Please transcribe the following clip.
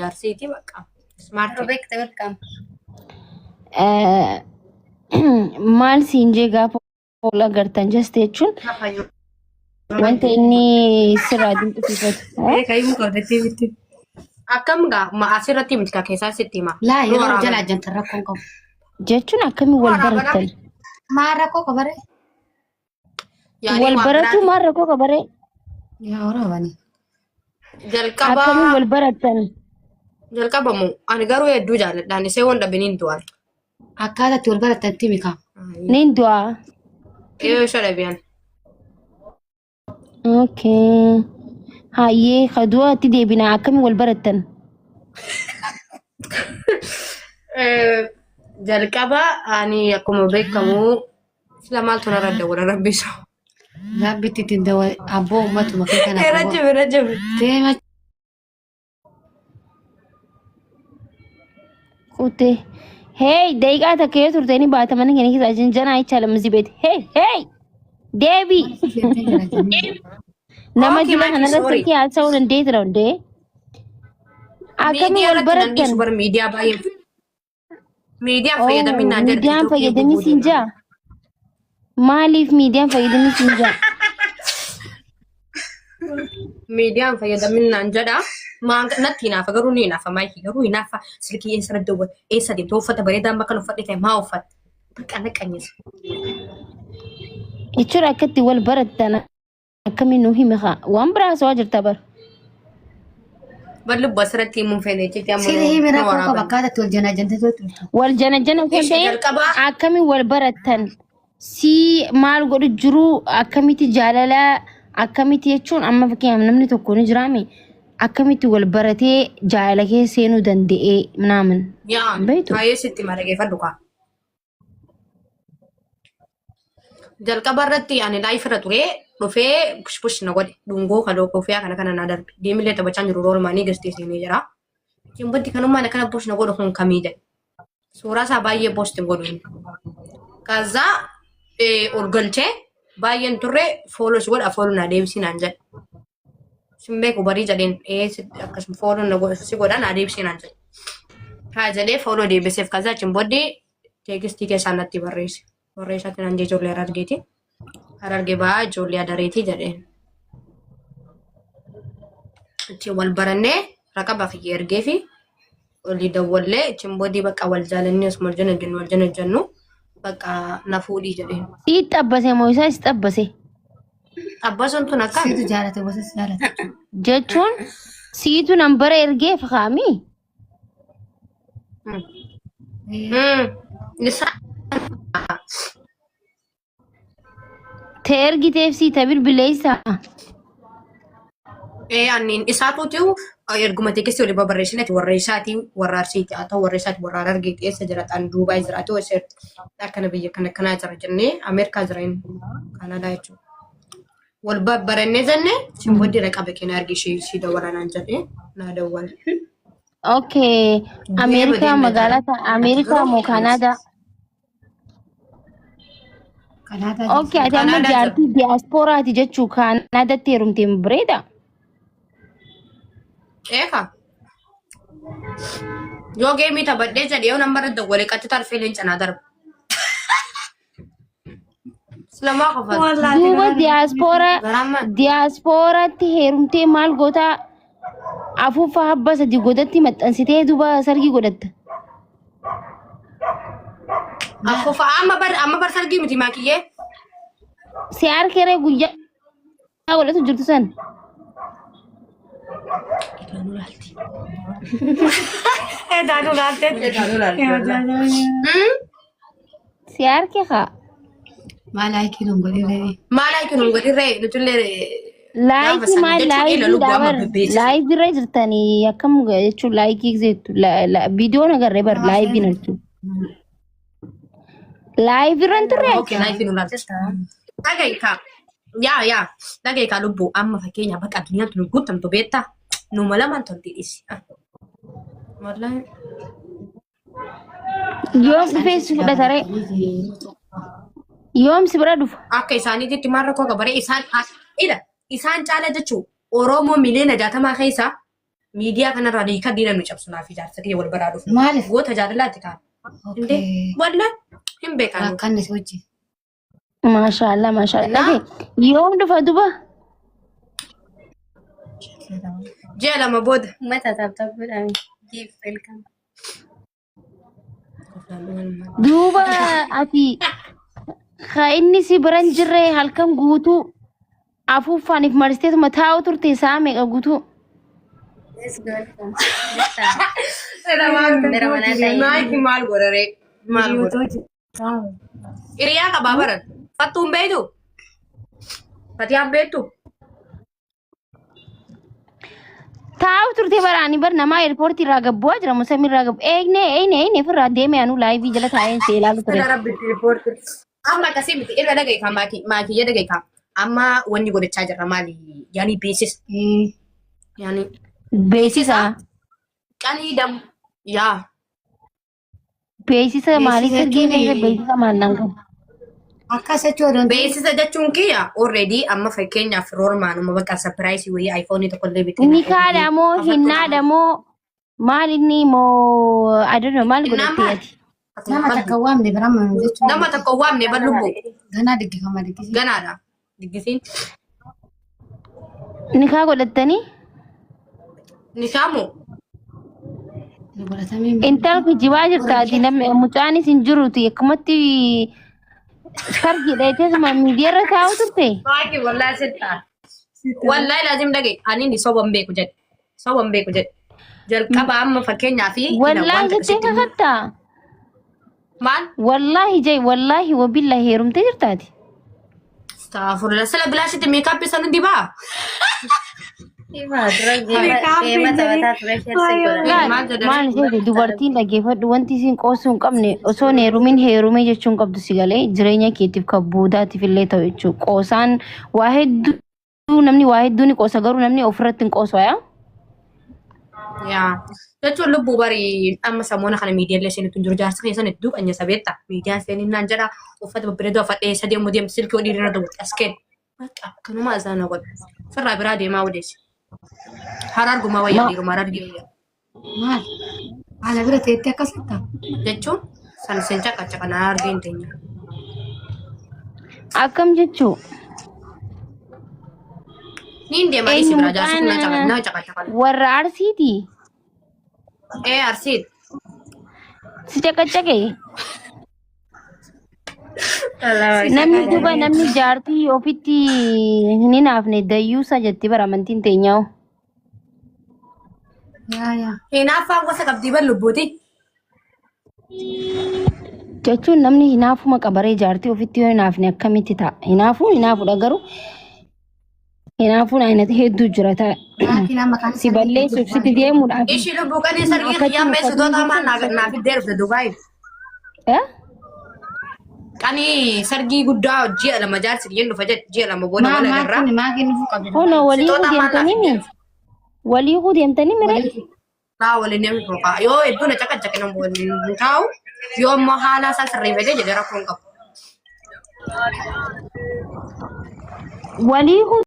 Arsiiti bakka. Smart. Beekta welcome. Maal siin jee gaafa ol agartan jeste jechuun wanta inni sirraa dinqisiifatu. Akkam gaa ma asirratti miti ka keessaa sitti hima. Laa Nu yeroo waraabana. jala ajjantan rakkoon qabu. Jechuun akkamiin wal Waraabana. barattan? Maal rakkoo qabare? Yaani Wal waan baratuu biraati. maal rakkoo qabaree? Yaa waraabani. Jalqaba Akkamiin wal barattan? jalqabamu ani garuu hedduu jaalladha. Ani isee waan dhabiniin du'an. Akkaataa itti wal barattan timi kaa. Niin du'aa. Yoo isa dhabiyan. Okay. Hayyee ka du'aatti deebinaa akkamiin wal barattan? Jalqaba ani akkuma beekamu sila maaltu narra dawwala rabbisu. Rabbitti ittiin dawa abboo uummatuma kee kana. Rajabi rajabi. Deema Kute. Hey, daqiiqaa takka yoo turte ni baata mana keenya keessa janjanaa jecha lamzi beete. Hey, hey! Deebi! Nama Okay, jila Maki, kanarra sorry. silkii haasa'uu dandeetira hundee. Akkamiin Miidiyaa wal irratti nan dhiisu barattan? bara miidiyaa baay'ee. Miidiyaan Oh, fayyadamin naan jedhe miidiyaan TikTokii fayyadamii gubuu siin deema. jaa. Maaliif miidiyaan fayyadamii siin jaa? Miidiyaan fayyadamin naan jedha. Maan natti hinaafa garuu ni hinaafa maayikii garuu hinaafa silkii eessa irra dawwate eessa deemte uffata bareedaa amma kan uffadhe ta'e maa uffatte bakka na qanyisa. Jechuun akkatti wal barattan akkamiin nu himi haa. Waan biraa haasawaa jirta bar. Bar lubbu asirratti himuun feene jechuutti amma Sirrii himi nu rakkoo qaba waraaban. akkaataa itti wal janaa jantee turtu. Wal jana jana osoo hin Ishee ta'in jalqabaa akkamiin wal barattan si maal godhu jiru akkamitti jaalala akkamitti jechuun amma fakkeenyaaf namni tokko ni jiraame akkamitti wal baratee jaalala keessa seenuu danda'ee naamin yaa beektu. baay'ee sitti marageeffadhu kaa. Jalqaba irratti ani live irra ture dhufee push push na godhe dhungoo kaloo kofiyaa kana kana na darbe geemillee taphachaa jiru roolmaanii gastee seenee jira. Jimbatti kanummaan akkana push na godhu kun kamii jedhe. Suuraa isaa baay'ee post hin godhu inni. Kazaa ol galchee baay'een turre fooloo si godha fooloo na deebisii naan jedhe. Sin beeku barii jedheen ee akkasuma fooloo na godha si godha na deebisii naan jedhe. Haa jedhee fooloo deebiseef kazaa achiin booddee teekistii keessaan natti barreesse. Barreessaatti naan jee ijoollee Harargeeti. Hararge ba'aa ijoollee Adareeti jedheen. Achiin wal barannee raqaba kiyya ergee fi olii dawwallee achiin booddee bakka wal jaalannee osuma wal jala jennu wal jala jennu bakka na fuudhii jedheen. Sii xabbase moo isaa si xabbase Xabbasuun tun akkam? Siitu jaalate gosa si jaalate. jechuun siitu nambara ergeef kaami. Isa Te ergiteef sii ta bilbileessa. ee anniin isaatuutu erguma teekistii olii babarreessineeti warra isaatii warra arsiiti haa ta'u warra isaati warra harargeeti eessa jira xaan Duubaay jiraatu eessa akkana biyya kana kanaa jira jennee Ameerikaa jira inni Kaanadaa jechuudha. Wal babbarannee jenne sin booddee raqaba kee na argi ishee ishee dawwala naan jedhee naa dawwale. Okay. Deema Ameerikaa deemna magaalaa jira. Ameerikaa moo Kaanaadaa? Kanaadaa Okay, ati amma Kaanaadaa jira. jaartii diyaaspooraati jechuu Kaanaadaatti heerumtee bareeda. Eeka. Yoo geemii taphadhee jedhe yoo nama irra dawwale qaxxita arfee leenca naa darba. Silamaa qofaan. Wallaahi Duuba diyaaspooraa Garaan diyaaspooraatti heerumtee maal gootaa afuuffaa habba sadi godatti maxxansitee duuba sargii godhatta. Afuufa amma bar sargii miti maakiyyee. Si harkeree guyyaa godhatu jirtu san. Edaanuu laaltee. Si harke kaa. Maal laayikii nun godhirree. Maal laayikii nun godhirree nutullee gaafa Laayikii san maal jechuun ila laayikii lubbuu amma daabar bebbeeksisa. laayikii irra jirtanii akkam jechuun laayikii jettu viidiyoon agarree bar laayiviin argitu. Laayivii irra hin turre Okay, laayikii nu laalti. Dhaga'i kaa. Yaa yaa dhaga'i kaa lubbuu amma fakkeenya bakka addunyaan tun guutamtu beektaa numa lamaan tolti dhisi. Wallahi. Yoom dhufee si fudhata ree? Yoom si bira dhufa? Akka isaaniititti maal rakkoo qaba ree isaan ila isaan caala jechuun Oromoo miliyoona 60 keessaa Miidiyaa kanarraa hiika diina nu cabsu naaf ijaarsa kiyya wal baraa dhufnu. Maaliif? Goota jaalalaati kaa. Okay. Wallah hin beekan. Rakkanne si wajjin. Maashaallah maashaallah. Innaa? Dhage yoom dhufa duba? Ji'a 2 booda. Uummata tap tap godhame. Give welcome. Duuba ati ka inni si bira hin jirre halkan guutuu afuuffaaniif maristeetuma taa'u turte sa'a meeqa guutuu? Let's go. Maayiki maal godharee? Maal godha? Hiriyaa qabaa baran. Fattuun beektu? Fatiyaan beektu? Taa'u turte baraanii bar namaa eerpoortii irraa gabbu'aa jira musamii irraa gabbu eegne eegne eegne ofirraa deeme anuu laayivii jala taa'een si ilaalu ture. Sila rabbi riipoortii. Amma akkasii miti irra dhaga'i kaa maakii maakiyya dhaga'i kaa. Amma wanni godhachaa jirra maali? Yaani beeksisa. Yaani Beeksisa. qanii dam yaa Beeksisa maalii Beeksisa sirgii jechuun keessa beeksisa maal naan qabu? Akkas jechuu odoo hin ta'in Beeksisa jechuun kiyya already amma fakkeenyaaf roormaanuma bakka sapiraayisii wayii iPhone tokko illee bitee Nikaadha moo hinnaadha moo maal inni moo I don't know maal Hinnaan godhatte maal? ati? nama takka hin waamne bira mana jechuudha. Nama takka hin waamne bar lubbuu Ganaa diggifama diggisiin. ganaadha. Diggisiin Nikaa godhattanii? nikaa moo Godhatamee Intal kijibaa jirtaati namni mucaanis hin jiruuti akkumatti sargiidha jechuun miidiyaarra taa'u turte. Maaki wallahi sitta. Wallahi laazim dhaga'i. Ani ni soba hin beeku jedhe. Soba hin beeku jedhe. Jalqaba amma fakkeenyaa fi Wallaahi jettee kakattaa. Maal? Wallaahi jai wallaahi wabillahi heerumtee jirtaati. Astaghfirullah. Sila bilaashitti meekaappii sana dibaa? Ima dura geema taphataa ture sheersi godhan. Laal Maal jedhame? maal ishee dubartiin dhaggeeffadhu wanti isiin qoosuu hin qabne osoo hin heerumin heerumee jechuu hin qabdu si galee jireenya keetiif kan boodaatiif illee ta'u jechuudha. Qoosaan waa hedduu namni waa hedduu ni qoosa garuu namni ofirratti hin qoosu yaa. Yaa. Jechuun lubbuu bari amma samoona kana miidiyaalee seenitu hin jiru jaarsa keessan hedduu qanya sabeetta. Miidiyaan seeninnaan jedha uffata babbareedoo uffadhee sadii ammoo deemtu silkii odii irra dawwatti as kennu. Bakka akkanuma azaa na godha. Sirraa biraa deemaa odeessi. Harargumaa wayyaa dhiiruma harargee wayyaa. Maal? Ana bira teettee akkas jettaa? Jechuun san sin caqacha kana harargee hin teenya. Akkam jechuu? Niin deema dhiisi Eenyu biraa jaarsi kun na mucaan caqa na caqacha kana. warra Arsiiti? Ee Arsiin. Si caqacaqe? Namni duba namni jaartii ofitti hin hinaafne dayyuusa jetti bara amantiin teenyaa'u. Yaa yaa. Hinaaffaan gosa qabdii bar lubbuuti. Jechuun namni hinaafuma qabaree jaartii ofitti yoo hinaafne akkamitti ta'a? Hinaafuun hinaafuudha garuu hinaafuun aynata hedduu jira ta'a. Laakiin amma kan Si balleessuuf sitti deemuudhaaf. Ishii lubbuu qanii sargii Akkatti kiyyaan mee uffatanii sudoota maan naa fiddee dhufte Dubaay. Eh? Qanii sargii guddaa ji'a 2 jaarsi kiyyaan dhufa jedhe ji'a 2 booda Maa wal maa agarra. kun maa kennuu qabdi. Kunoo walii Sitoota maal naa deemtanii mi? Walii deemtanii mire? Naa waliin deemtu tokko. Yoo hedduu na caqacaqe nama waliin hin taa'u. Yoo immoo haala isaa sirreeffatee jedhe rakkoo hin qabu. Walii